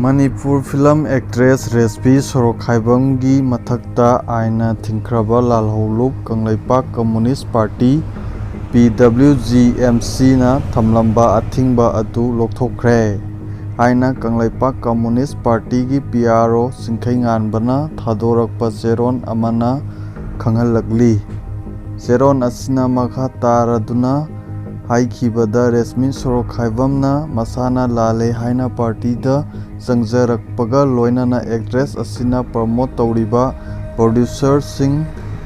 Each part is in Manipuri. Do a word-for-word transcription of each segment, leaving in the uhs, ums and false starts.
ꯃꯅꯤꯄꯨꯔ ꯐꯤꯂꯝ ꯑꯦꯛꯇ꯭ꯔꯦꯁ ꯔꯦꯁꯃꯤ ꯁꯣꯔꯣꯛꯈꯥꯏꯕꯝꯒꯤ ꯃꯊꯛꯇ ꯑꯥꯏꯟꯅ ꯊꯤꯡꯈ꯭ꯔꯕ ꯂꯥꯜꯍꯧꯂꯨꯞ ꯀꯪꯂꯩꯄꯥꯛ ꯀꯝꯃꯨꯅꯤꯁ ꯄꯥꯔꯇꯤ, ꯄꯤ ꯗꯕ꯭ꯂꯤꯎ ꯖꯤ ꯑꯦꯝ ꯁꯤꯅ ꯊꯝꯂꯝꯕ ꯑꯊꯤꯡꯕ ꯑꯗꯨ ꯂꯧꯊꯣꯛꯈ꯭ꯔꯦ ꯍꯥꯏꯅ ꯀꯪꯂꯩꯄꯥꯛ ꯀꯝꯃꯨꯅꯤꯁ ꯄꯥꯔꯇꯤꯒꯤ ꯄꯤ ꯑꯥꯔ ꯑꯣ ꯆꯤꯡꯈꯩꯉꯥꯟꯕꯅ ꯊꯥꯗꯣꯔꯛꯄ ꯆꯦꯔꯣꯜ ꯑꯃꯅ ꯈꯪꯍꯜꯂꯛꯂꯤ꯫ ꯆꯦꯔꯣꯜ ꯑꯁꯤꯅ ꯃꯈꯥ ꯇꯥꯔꯗꯨꯅ ꯍꯥꯏꯈꯤꯕꯗ, ꯔꯦꯁꯃꯤ ꯁꯣꯔꯣꯛꯈꯥꯏꯕꯝꯅ ꯃꯁꯥꯅ ꯂꯥꯜꯂꯦ ꯍꯥꯏꯅ ꯄꯥꯔꯇꯤꯗ ꯆꯪꯖꯔꯛꯄꯒ ꯂꯣꯏꯅꯅ ꯑꯦꯛꯇ꯭ꯔꯦꯁ ꯑꯁꯤꯅ ꯄ꯭ꯔꯃꯣꯠ ꯇꯧꯔꯤꯕ ꯄ꯭ꯔꯣꯗ꯭ꯌꯨꯁꯔꯁꯤꯡ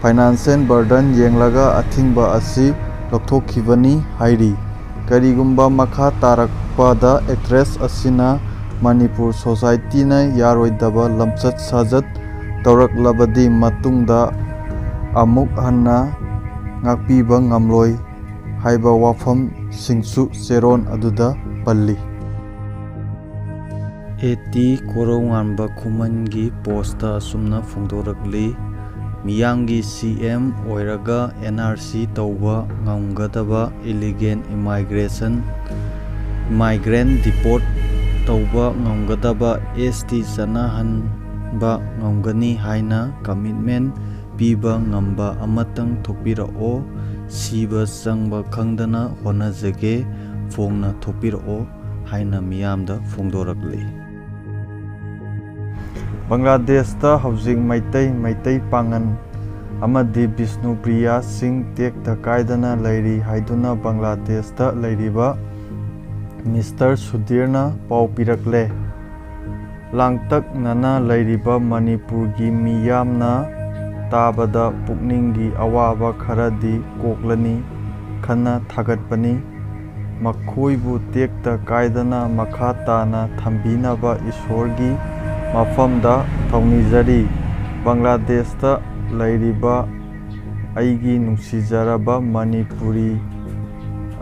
ꯐꯥꯏꯅꯥꯟꯁꯤꯌꯦꯜ ꯕꯔꯗꯟ ꯌꯦꯡꯂꯒ ꯑꯊꯤꯡꯕ ꯑꯁꯤ ꯂꯧꯊꯣꯛꯈꯤꯕꯅꯤ ꯍꯥꯏꯔꯤ꯫ ꯀꯔꯤꯒꯨꯝꯕ ꯃꯈꯥ ꯇꯥꯔꯛꯄꯗ ꯑꯦꯛꯇ꯭ꯔꯦꯁ ꯑꯁꯤꯅ ꯃꯅꯤꯄꯨꯔ ꯁꯣꯁꯥꯏꯇꯤꯅ ꯌꯥꯔꯣꯏꯗꯕ ꯂꯝꯆꯠ ꯁꯥꯖꯠ ꯇꯧꯔꯛꯂꯕꯗꯤ ꯃꯇꯨꯡꯗ ꯑꯃꯨꯛ ꯍꯟꯅ ꯉꯥꯛꯄꯤꯕ ꯉꯝꯂꯣꯏ ꯍꯥꯏꯕ ꯋꯥꯐꯝꯁꯤꯡꯁꯨ ꯆꯦꯔꯣꯜ ꯑꯗꯨꯗ ꯄꯜꯂꯤ꯫ ꯑꯦ ꯇꯤ ꯀꯣꯔꯧꯉꯥꯟꯕ ꯈꯨꯃꯟꯒꯤ ꯄꯣꯁꯇ ꯑꯁꯨꯝꯅ ꯐꯣꯡꯗꯣꯔꯛꯂꯤ꯫ ꯃꯤꯌꯥꯝꯒꯤ ꯁꯤ ꯑꯦꯝ ꯑꯣꯏꯔꯒ ꯑꯦꯟ ꯑꯥꯔ ꯁꯤ ꯇꯧꯕ ꯉꯝꯒꯗꯕ ꯏꯂꯤꯒꯦꯜ ꯏꯃꯥꯏꯒ꯭ꯔꯦꯁꯟ, ꯏꯃꯥꯏꯒ꯭ꯔꯦꯟ ꯗꯤꯄꯣꯔꯠ ꯇꯧꯕ ꯉꯝꯒꯗꯕ ꯑꯦꯁ ꯇꯤ ꯆꯠꯅꯍꯟꯕ ꯉꯝꯒꯅꯤ ꯍꯥꯏꯅ ꯀꯃꯤꯠꯃꯦꯟ ꯄꯤꯕ ꯉꯝꯕ ꯑꯃꯇꯪ ꯊꯣꯛꯄꯤꯔꯛꯑꯣ꯫ ꯁꯤꯕ ꯆꯪꯕ ꯈꯪꯗꯅ ꯍꯣꯠꯅꯖꯒꯦ꯫ ꯐꯣꯡꯅ ꯊꯣꯛꯄꯤꯔꯛꯑꯣ ꯍꯥꯏꯅ ꯃꯤꯌꯥꯝꯗ ꯐꯣꯡꯗꯣꯔꯛꯂꯤ꯫ ꯕꯪꯒ꯭ꯂꯥꯗꯦꯁꯇ ꯍꯧꯖꯤꯛ ꯃꯩꯇꯩ, ꯃꯩꯇꯩ ꯄꯥꯉꯟ ꯑꯃꯗꯤ ꯕꯤꯁꯅꯨꯄ꯭ꯔꯤꯌꯥꯁꯤꯡ ꯇꯦꯛꯇ ꯀꯥꯏꯗꯅ ꯂꯩꯔꯤ ꯍꯥꯏꯗꯨꯅ ꯕꯪꯒ꯭ꯂꯥꯗꯦꯁꯇ ꯂꯩꯔꯤꯕ ꯃꯤꯁꯇꯔ ꯁꯨꯙꯤꯔꯅ ꯄꯥꯎ ꯄꯤꯔꯛꯂꯦ꯫ ꯂꯥꯡꯇꯛꯅꯅ ꯂꯩꯔꯤꯕ ꯃꯅꯤꯄꯨꯔꯒꯤ ꯃꯤꯌꯥꯝꯅ ꯇꯥꯕꯗ ꯄꯨꯛꯅꯤꯡꯒꯤ ꯑꯋꯥꯕ ꯈꯔꯗꯤ ꯀꯣꯛꯂꯅꯤ ꯈꯟꯅ ꯊꯥꯒꯠꯄꯅꯤ꯫ ꯃꯈꯣꯏꯕꯨ ꯇꯦꯛꯇ ꯀꯥꯏꯗꯅ ꯃꯈꯥ ꯇꯥꯅ ꯊꯝꯕꯤꯅꯕ ꯏꯁꯣꯔꯒꯤ ꯃꯐꯝꯗ ꯊꯧꯅꯤꯖꯔꯤ꯫ ꯕꯪꯒ꯭ꯂꯥꯗꯦꯁꯇ ꯂꯩꯔꯤꯕ ꯑꯩꯒꯤ ꯅꯨꯡꯁꯤꯖꯔꯕ ꯃꯅꯤꯄꯨꯔꯤ,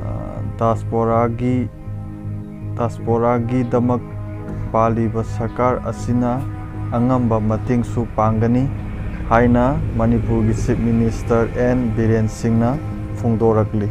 ꯑ, ꯗꯥꯁꯄꯣꯔꯥꯒꯤ, ꯗꯥꯁꯄꯣꯔꯥꯒꯤꯗꯃꯛ ꯄꯥꯜꯂꯤꯕ ꯁꯔꯀꯥꯔ ꯑꯁꯤꯅ ꯑꯉꯝꯕ ꯃꯇꯦꯡꯁꯨ ꯄꯥꯡꯒꯅꯤ ꯍꯥꯏꯅ ꯃꯅꯤꯄꯨꯔꯒꯤ ꯆꯤꯐ ꯃꯤꯅꯤꯁꯇꯔ ꯑꯦꯟ ꯕꯤꯔꯦꯟ ꯁꯤꯡꯅ ꯐꯣꯡꯗꯣꯔꯛꯂꯤ꯫